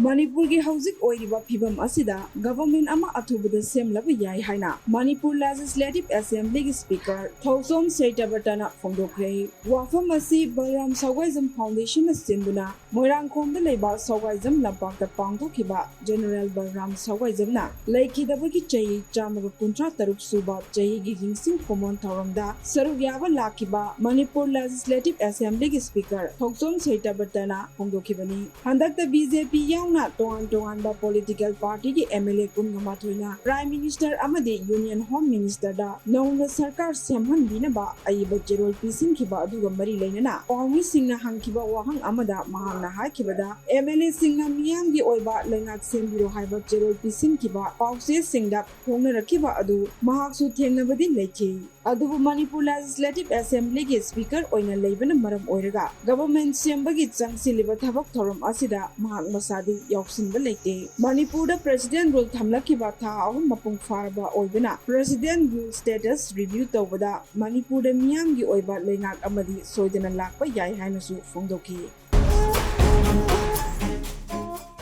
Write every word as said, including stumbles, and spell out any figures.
ꯃꯅꯤꯄꯨꯔꯒꯤ ꯍꯧꯖꯤꯛ ꯑꯣꯏꯔꯤꯕ ꯐꯤꯕꯝ ꯑꯁꯤꯗ government ꯑꯃ ꯑꯊꯨꯕꯗ ꯁꯦꯝꯂꯕ ꯌꯥꯏ ꯍꯥꯏꯅ ꯃꯅꯤꯄꯨꯔ Legislative Assemblyꯒꯤ Speaker ꯊꯧꯁꯣꯝ ꯁꯩꯇꯕꯇꯅ ꯐꯣꯡꯗꯣꯛꯈ꯭ꯔꯦ꯫ ꯋꯥꯐꯝ ꯑꯁꯤ ꯕꯜꯔꯥꯝ ꯁꯧꯒꯥꯏꯖꯝ Foundationꯅ ꯁꯤꯟꯗꯨꯅ ꯃꯣꯏꯔꯥꯡꯈꯣꯝꯗ ꯂꯩꯕ ꯁꯧꯒꯥꯏꯖꯝ ꯂꯝꯄꯥꯛꯇ ꯄꯥꯡꯊꯣꯛꯈꯤꯕ General ꯕꯜꯔꯥꯝ ꯁꯧꯒꯥꯏꯖꯝꯅ ꯂꯩꯈꯤꯗꯕꯒꯤ ꯆꯍꯤ ꯆꯥꯝꯃꯒ ꯀꯨꯟꯊ꯭ꯔꯥ ꯇꯔꯨꯛ ꯁꯨꯕ ꯆꯍꯤꯒꯤ ꯅꯤꯡꯁꯤꯡ ꯈꯨꯃꯣꯟ ꯊꯧꯔꯝꯗ ꯁꯔꯨꯛ ꯌꯥꯕ ꯂꯥꯛꯈꯤꯕ ꯃꯅꯤꯄꯨꯔ Legislative Assemblyꯒꯤ Speaker ꯊꯧꯁꯣꯝ ꯁꯩꯇꯕꯇꯅ ꯐꯣꯡꯗꯣꯛꯈꯤꯕꯅꯤ꯫ ꯍꯟꯗꯛꯇ BJP ꯌꯥꯎꯅ ꯇꯣꯉꯥꯟ ꯇꯣꯉꯥꯟꯕ political partyꯒꯤ MLA ꯀꯨꯟꯒ ꯃꯥꯊꯣꯏꯅ Prime Minister ꯑꯃꯗꯤ Union Home Ministerꯗ ꯅꯧꯅ ꯁꯔꯀꯥꯔ ꯁꯦꯝꯍꯟꯕꯤꯅꯕ ꯑꯏꯕ ꯆꯦꯔꯣꯜ ꯄꯤꯁꯤꯟꯈꯤꯕ ꯑꯗꯨꯒ ꯃꯔꯤ ꯂꯩꯅꯅ ꯄꯥꯎꯃꯤꯁꯤꯡꯅ ꯍꯪꯈꯤꯕ ꯋꯥꯍꯪ ꯑꯃꯗ ꯃꯍꯥꯛꯅ ꯍꯥꯏꯈꯤꯕꯗ, MLAꯁꯤꯡꯅ ꯃꯤꯌꯥꯝꯒꯤ ꯑꯣꯏꯕ ꯂꯩꯉꯥꯛ ꯁꯦꯝꯕꯤꯔꯣ ꯍꯥꯏꯕ ꯆꯦꯔꯣꯜ ꯄꯤꯁꯤꯟꯈꯤꯕ ꯄꯥꯎꯆꯦꯁꯤꯡꯗ ꯐꯣꯡꯅꯔꯛꯈꯤꯕ ꯑꯗꯨ ꯃꯍꯥꯛꯁꯨ ꯊꯦꯡꯅꯕꯗꯤ ꯂꯩꯈꯤ꯫ ꯑꯗꯨꯕꯨ ꯃꯅꯤꯄꯨꯔ Legislative Assemblyꯒꯤ Speaker ꯑꯣꯏꯅ ꯂꯩꯕꯅ ꯃꯔꯝ ꯑꯣꯏꯔꯒ government ꯁꯦꯝꯕꯒꯤ ꯆꯪꯁꯤꯜꯂꯤꯕ ꯊꯕꯛ ꯊꯧꯔꯝ ꯑꯁꯤꯗ ꯃꯍꯥꯛ ꯃꯁꯥꯗꯤ ꯌꯥꯎꯁꯤꯟꯕ ꯂꯩꯇꯦ꯫ ꯃꯅꯤꯄꯨꯔꯗ President Rule ꯊꯝꯂꯛꯈꯤꯕ ꯊꯥ ꯑꯍꯨꯝ ꯃꯄꯨꯡ ꯐꯥꯔꯕ ꯑꯣꯏꯕꯅ President Rule status review ꯇꯧꯕꯗ ꯃꯅꯤꯄꯨꯔꯗ ꯃꯤꯌꯥꯝꯒꯤ ꯑꯣꯏꯕ ꯂꯩꯉꯥꯛ ꯑꯃꯗꯤ ꯁꯣꯏꯗꯅ ꯂꯥꯛꯄ ꯌꯥꯏ ꯍꯥꯏꯅꯁꯨ ꯐꯣꯡꯗꯣꯛꯈꯤ꯫